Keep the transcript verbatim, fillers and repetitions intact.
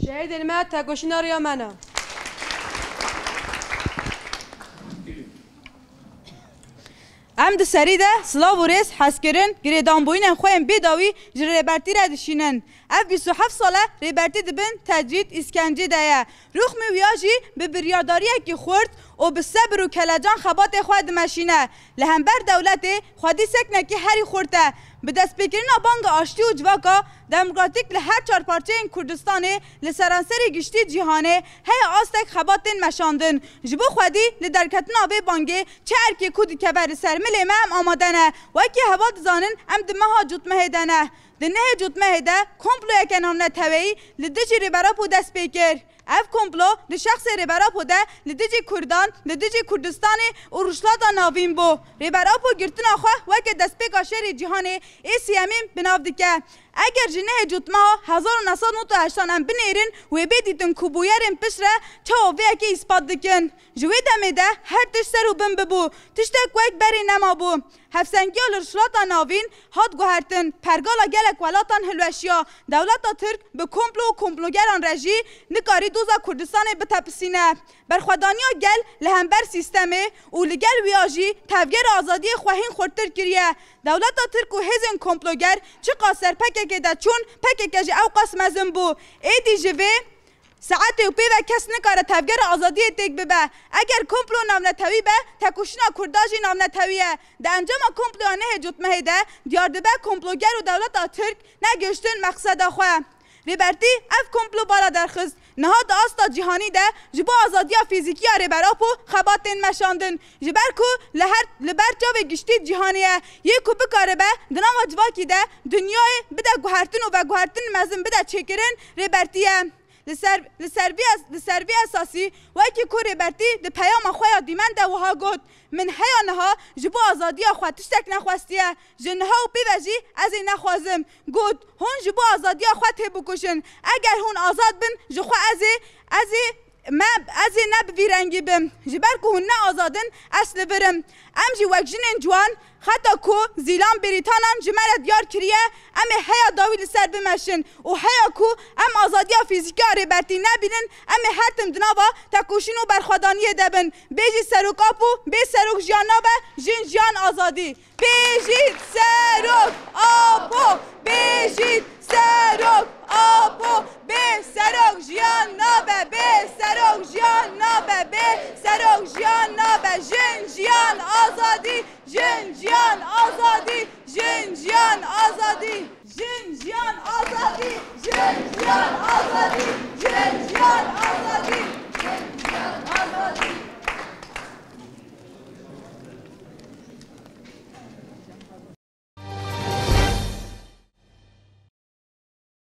Şehîdên me tekoşîna riya me ne. Em di serî de silav û rêz, hezkirin, girêdanbûyînên xwe yên bêdawî ji Rêbertî re dişînin. Ev bîst û heft sal e Rêbertî di bin tecrîd, îskencê de ye. Rûxmê wîya jî bi biryardariyekî xurt û bi sebir û kelecan xebatê xwe dimeşîne. Li hember dewletê xwedî seknekî herî xurt e. Bi destpêkirina banga aştî û civaka demokratîk li her çar parçeyên Kurdistanê, li seranserê giştî cîhanê heye astek xebat tên meşandin. Ji bo xwedî li derketina vê bangê çi erkê ku dikeve li ser milê me, em amade ne. Wekî heval dizanin, em di meha cotmehê de ne. Di nehê cotmehê de komployeke navneteweyî li dijî Rêber Apo dest pê kir. Ev komplo di şexsê Rêber Apo de li dijî Kurdan, li dijî Kurdistanê û Rojhilata Navîn bû. Rêber Apo girtina xwe weke destpêka şerê cîhanê ê sêyemîn bi nav dike. Eger ji nehê cotmeha hezar û neh sed û nod û heştan em binêrin, wê bê dîtin ku bûyerên piştre çawa vê yekê îspat dikin. Ji wê demê de her tişt ser û bin bibû. Tiştek wek berê nemabû. Hevsengiya li Rojhilata Navîn hat guhertin. Pergala gelek welatan hilweşiya. Dewleta Tirk bi komplo û komplogeran re jî nikarî doza Kurdistanê bitepisîne. Berxwedaniya gel li hember sîstemê û li gel wiya jî tevgera azadiyê xwe hîn xurttir kiriye. Dewleta Tirk û hêzên komploger çiqas ser P K K de çûn, P K K jî ewqas mezin bû. Êdî ji vê saetê û pê ve kes nikare tevgera azadiyê têk bibe. Eger komplo navnetewî be, tekoşîna Kurda jî navnetewî ye. Di encama komploya nehê cotmehê de diyar dibe komploger û dewleta Tirk negihiştin meqseda xwe. Rêbertî ev komplo bala derxist. Niha di asta cîhanî de ji bo azadiya fîzîkî ya Rêber Apo xebat tên meşandin. Ji ber ku li her, li ber çavê giştî cîhanê ye. Yê ku bikaribe di nava civakî de dinyayê bide guhertin û veguhertin mezin bide çêkirin, Rêbertî ye. Li ser, li ser vî es-, li ser vî esasî, wekî ku Rêbertî di peyama xwe ya dîmen de wiha got, Min heya niha ji bo azadiya xwe tiştek nexwestiye. Ji niha û pê ve jî ez ê nexwazim. Got, Hûn ji bo azadiya xwe têbikujin. Eger hûn azad bin, ji xwe ez ê, ez ê, me, ez ê ne bi vî rengî bim. Ji ber ku hûn ne azad in, ez li vir im. Em jî wek jinên ciwan, xeta ku Zîlan Bêrîtanan ji me re diyar kiriye, em ê heya dawî li ser bimeşin û heya ku em azadiya fîzîkî ya Rêbertî nebînin, em ê her tim di nava tekoşîn û berxwedaniyê de bin. Bêjî Serok Apo, bê Serok jiyan nabe, jin jiyan azadî. Bêjît Serok Apo, bêjît Serok Apo, bê Serok jiyan nabe, bê Serok jiyan nabe, bê Serok jiyan nabe, jin jiyan azadî, jin jiyan azadî, jin jiyan azadî. Jin jiyan azadî, jin jiyan azadî,